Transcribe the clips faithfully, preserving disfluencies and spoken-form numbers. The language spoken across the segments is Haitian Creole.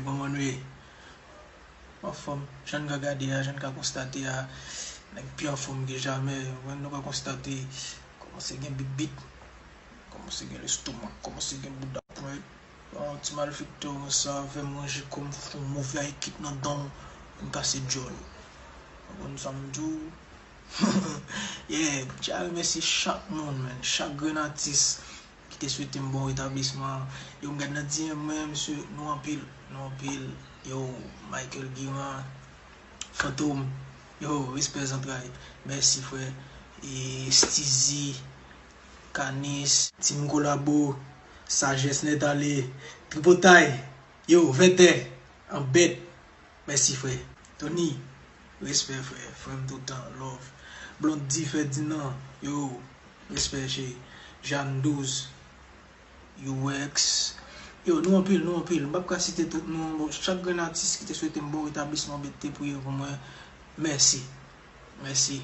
Kòman nou ye? M anfòm. Jan n ka gade a, jan n ka konstate a, nèg pi anfòm ke jamè. Ou konprann, nou ka konstate, kòmanse gen bit bit, kòmanse gen lestomak, kòmanse gen bouda pwent. Yon ti malfektè konsa fè manje kòm fon move a ekip nan dan w, vin kase djòl. Ou konprann sa m di w? Yeah, m tya remèsye chak moun, man. Chak grenn atis ki te swete m bon retablisman. Yo, m gad nan D M mwen, mesye, nou anpil, nou anpil. Yo, Michael Guiran, Fantom, yo, respè zantray. Mèsi, frè. E Steezy, Kanis, Team Kolabo, Sajès Nèt Ale, Tripotay, yo, Vètè, Anbèt. Mèsi, frè. Tony, respè, frè. Frè m toutan, love. Blondy Ferdinand, yo, respè, cheri. Jeanne Douze, U X. Yo, nou anpil, nou anpil. M p ap ka site tout non. Bon, chak grenn atis ki te swete m bon retablisman, ki te priye pou mwen, mèsi. Mèsi.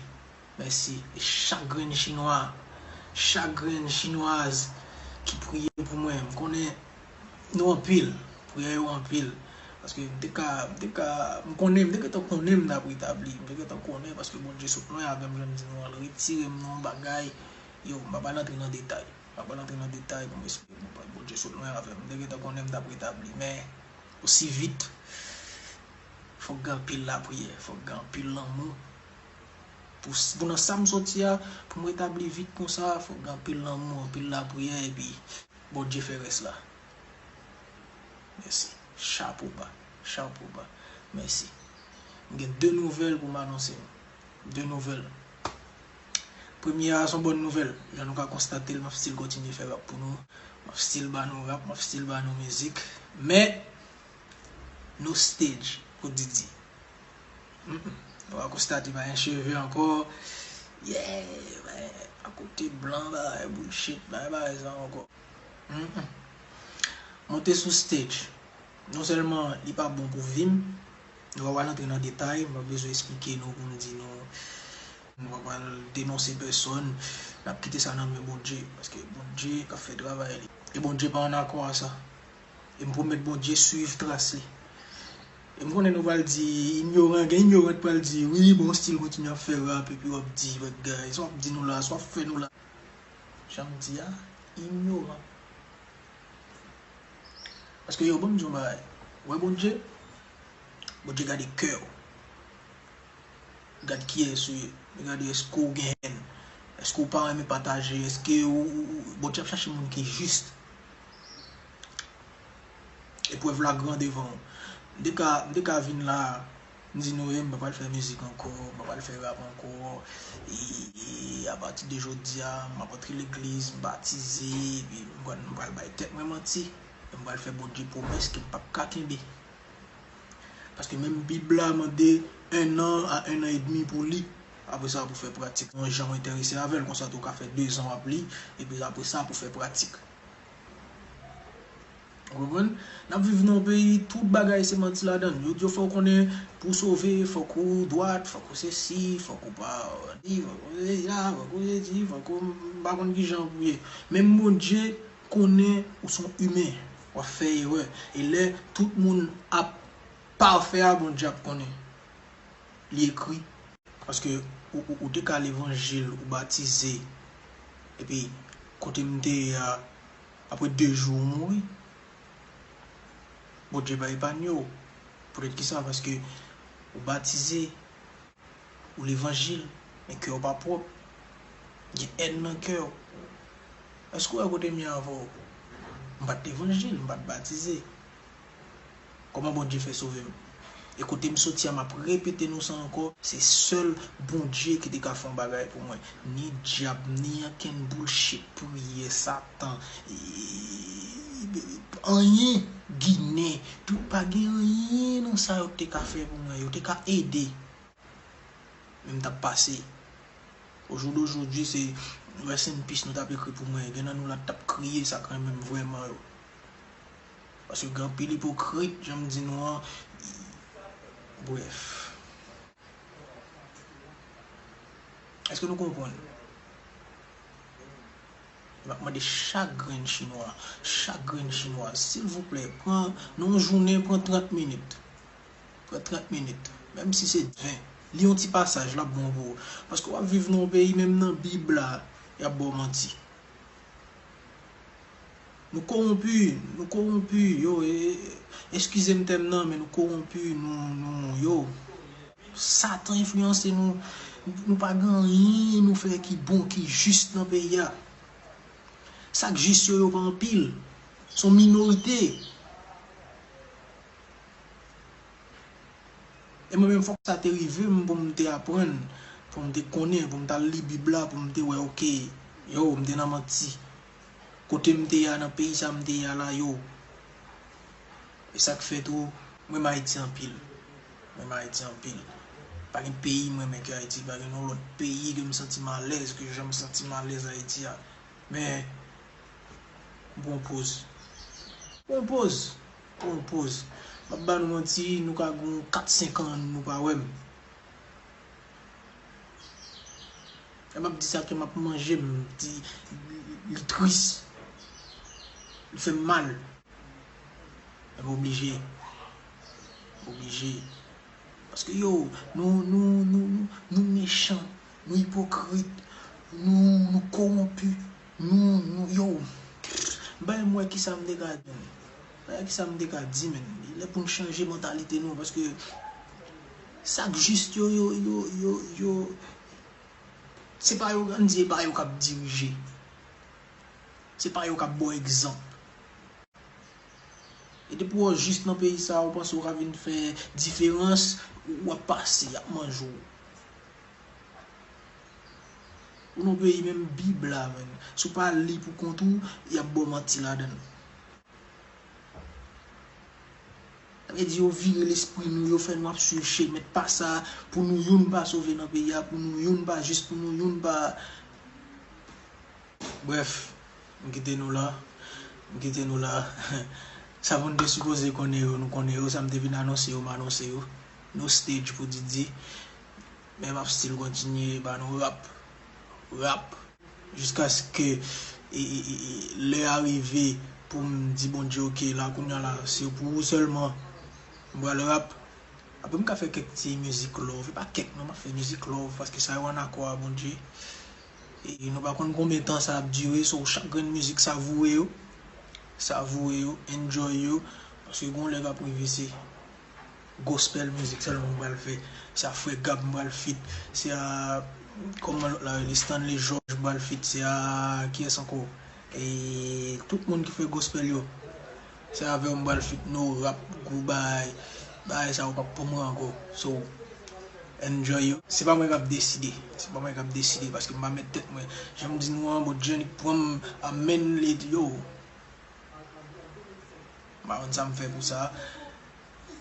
Mèsi. E chak grenn chinwa, chak grenn chinwaz ki priye pou mwen, m konnen nou anpil, priyè yo anpil. Paske m te ka, m te ka, m konnen, m te gentan konnen m t ap retabli, m te gentan konnen, paske Bondye sot lwen avè m, jan m di nou an, l retire m nan yon bagay, yo, m pa pral antre nan detay, m pa pral antre nan detay pou m esplike nou, Bondye sot lwen avè m, m te gentan konnen m t ap retabli, men osi vit, fòk gen anpil lapriyè, fòk gen anpil lanmou. Pou, pou nan sa m soti a, pou m retabli vit konsa, fòk gen anpil lanmou, anpil lapriyè, epi Bondye fè rès la. Mèsi. Chapo ba. Chapo ba. Mèsi. M gen de nouvèl pou m anonse nou. De nouvèl. Premye a, se yon bòn nouvèl. Jan nou ka konstate l, m ap still kontinye fè rap pou nou. M ap still ba nou rap, m ap still ba nou mizik. Men, no stage pou Didi. Mm, mm. Nou va konstate pa gen cheve ankò. Yeah, men, akote blan, bagay bullshit, bagay, bagay sa ankò. Mm, mm. Monte sou stage. Non sèlman li pa bon pou vi m, nou pa pral antre nan detay, m pa bezwen esplike nou pou m di nou, nou pa pral denonse pèsòn, n ap kite sa nan men Bondye, paske Bondye k ap fè travay li. E Bondye pa ann akò a sa. E m pwomèt Bondye swiv tras li. E m konnen nou pral di, inyoran, gen inyoran k pral di, wi, bon, still kontinye ap fè rap, epi w ap di bagay, sa w ap di nou la, sa w ap fè nou la. Jan m di a, inyoran. Paske yo, ban m di yon bagay. Ou wè Bondye? Bondye gade kè w. Gad kiyès ou ye. Li gade èske w gen hèn. Èske w pa renmen pataje. Èske ou, ou, ou, Bondye ap chache moun ki jis. Eprèv la gran devan w. M te ka, m te ka vin la, m di nou, e, m pa pral fè mizik ankò, m pa pral fè rap ankò. E, e, apati de jodi a, m ap antre legliz, m batize, epi m pral, m pral bay tèt mwen manti. E m pral fè Bondye pwomès ke m p ap ka kenbe. Paske menm Bib la mande un an a un an edmi pou li. Apre sa, pou fè pratik. Yon jan w enterese avè l, konsa tou w ka fè dezan w ap li, epi apre sa, pou fè pratik. Ou konprann? N ap viv nan yon peyi, tout bagay se manti ladan l. Yo di w fò w konnen pou w sove, fòk ou dwat, fòk ou sesi, fòk ou pa di, fòk ou sesi la, fòk ou sesi, fòk ou m pa konn ki jan pou ye. Menm Bondye konnen ou se yon imen, w ap fè erè. E lè tout moun ap pafè a, Bondye ap konnen. Li ekri. Paske ou, ou, ou te ka levanjil, ou batize, epi kote m te ye a, apre de jou ou mouri. Bondye pa epanye w. Poutèt ki sa? Paske ou batize, ou levanjil, men kè w pa pwòp. Gen èn nan kè w. Èske w wè kote m ye avè w? M pa t levanjil, m pa t batize. Kòman Bondye fè sove m? E kote m soti a, m ap repete nou sa ankò, se sèl Bondye ki te ka fè yon bagay pou mwen. Ni dyab, ni ankenn bullshit, priyè, Satan, e, anyen, Ginen, tout pa gen anyen nan sa yo te ka fè pou mwen, yo te ka ede. Men m t ap pase. Au jour d'aujourd'hui, se rest in peace nou t ap ekri pou mwen. Gen nan nou la t ap kriye, sa k renmen m vrèman yo. Paske gen anpil ipokrit, jan m di nou an. Brèf. Èske nou konprann? M ap mande chak grenn chinwa, chak grenn chinwa, silvouplè, pran, nan yon jounen, pran trant minit. Pran trant minit. Menm si se ven. Li yon ti pasaj, l ap bon pou ou. Paske w ap viv nan yon peyi, menm nan Bib la, y ap ba w manti. Nou kowonpi, nou kowonpi, yo, e, e, eskize m tèm nan, men nou kowonpi, nou, nou, yo. Satan enfliyanse nou, nou pa gen anyen nou fè ki bon, ki jis nan peyi a. Sa k jis yo, yo pa anpil. Se yon minorite. E mwen menm, fòk sa te rive m pou m te aprann, pou m te konnen, pou m t al li Bib la, pou m te wè, oke, yo, m te nan manti. Kote m te ye a, nan peyi sa m te ye a la, yo. E sa k fè tou, m renmen Ayiti anpil. M renmen Ayiti anpil. Pa gen peyi m renmen ke Ayiti, pa gen yon lòt peyi ke m santi m alèz, ke jan m santi m alèz Ayiti a. Men, m pran yon poz. M pran yon poz. Pran yon poz. M ap ba nou manti, nou ka gen kat, senk an, nou pa wè m. E m ap di sa ke m ap manje, m di, li tris. Li fè m mal. E m oblije. M oblije. Paske yo, nou, nou, nou, nou, nou mechan, nou ipokrit, nou, nou kowonpi, nou, nou, yo. Bay m wè kisa m te ka di, men. Bay m wè kisa m te ka di, men. Li lè pou n chanje mantalite nou, paske sa k jis yo, yo, yo, yo, yo, se pa yo, ann di, e pa yo k ap dirije. Se pa yo k ap ba w egzanp. E depi w jis nan peyi sa a, ou panse w ka vin fè diferans, w ap pase, y ap manje w. Ou nan peyi menm Bib la, menm. Si w pa li pou kont ou, y ap ba w manti ladan l. Sa vle di yo vire lespri nou, yo fè nou ap swiv chemen pa sa, pou nou youn pa sove nan peyi a, pou nou youn pa jis, pou nou youn pa. Brèf, m kite nou la. M kite nou la. Sa moun te sipoze konnen yo, nou konnen yo. Sa m te vin anonse yo, m anonse yo. No stage pou Didi. Men m ap still kontinye ba nou rap. Rap. Jiskaske e, e, e, e, lè a rive pou m di Bondye, oke, la kounye a la, se pou ou sèlman m pral rap. Apre m ka fè kèk ti mizik love, e pa kèk non, m ap fè mizik love, paske sa yo ann akò a Bondye. E nou pa konn konbyen tan sa ap dire, so chak grenn mizik, savoure yo, savoure yo, enjoy yo, paske gon lè k ap rive se gospel mizik sèlman m pral fè, se a Frè Gab m pral feat, se a, kòman lòt la rele, Stanley George m pral feat, se a, kiyès ankò? E tout moun ki fè gospel yo. Se avè w m pral feat, no rap, gwo bagay. Bagay sa yo p ap pou mwen ankò. So, enjoy yo. Se pa mwen k ap deside. Se pa mwen k ap deside paske m pa mèt tèt mwen. Jan m di nou an, Bondye annik pran m, amèn, li di yo. M pa konn sa m fè pou sa.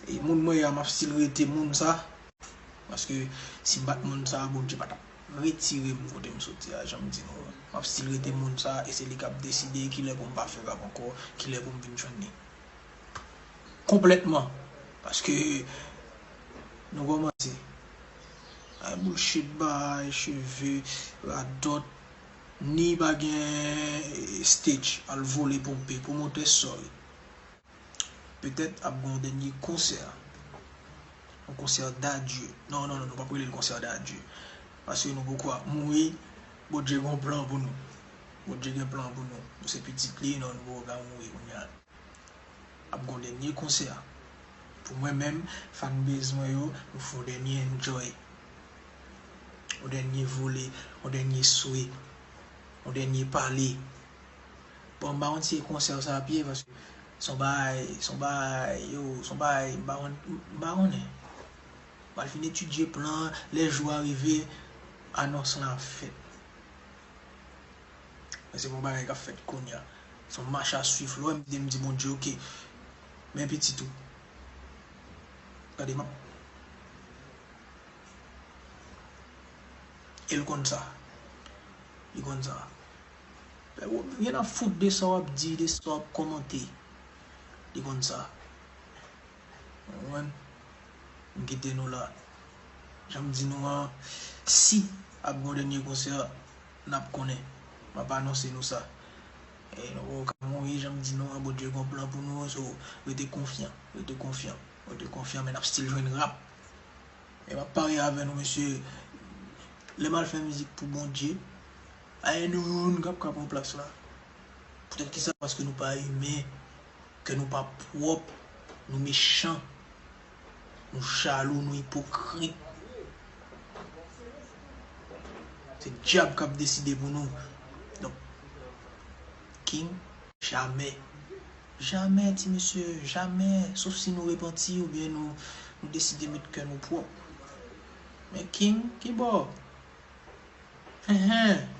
E moun mwen ye a, m ap still rete moun sa. Paske si m pa t moun sa, Bondye pa t ap retire m kote m soti a, jan m di nou an. M ap still rete moun sa, e se li k ap deside kilè pou m pa fè rap ankò, kilè pou m vin jwenn li. Konplètman. Paske nou kòmanse. Ay bullshit, bay cheve, radòt, ni pa gen stage, al vole ponpe, pwomotè, sorry. Petèt ap gen yon dènye konsè. Yon konsè d'adieu. Non, non, non, nou p ap rele l konsè d'adieu. Paske nou poko ap mouri. Bondye gen yon plan pou nou. Bondye gen plan pou nou. Nou se pitit li, non, nou poko ka mouri kounye a. Ap gen yon dènye konsè. Pou mwen menm, fanbase mwen yo, nou fè yon dènye enjoy. Yon dènye vole, yon dènye swe, yon dènye pale. Bon, m pa konn si e konsè sa ap ye, paske se yon bagay, se yon bagay, yo, se yon bagay, m pa konn, m pa konnen. M pral fin etidye plan an, lè jou a rive, anons lan ap fèt. Men se pa yon bagay k ap fèt kounye a. Se yon mach a swiv, lè w wè m di, m di Bondye, oke, men pitit ou. Gade, m ap E l konn sa. Li konn sa. Gen ap fout de sa w ap di, de sa w ap kòmante. Li konn sa. Ou konprann? M kite nou la. Jan m di nou an, si ap gen yon dènye konsè, n ap konnen. M ap anonse nou sa. E nou poko ka mouri, jan m di nou an, Bondye gon plan pou nou, so rete konfyan, rete konfyan, rete konfyan, men n ap still jwenn rap. E m ap parye avè nou, mesye, lè m al fè mizik pou Bondye, a gen nou youn k ap ka pran plas la. Poutèt kisa? Paske nou pa imen, kè nou pa pwòp, nou mechan, nou jalou, nou ipokrit. Se dyab k ap deside pou nou. Donk, King, jamè. Jamè, ti mesye, jamè. Sof si nou repanti oubyen nou, nou deside met kè nou pwòp. Men King, ki bò? Enhen.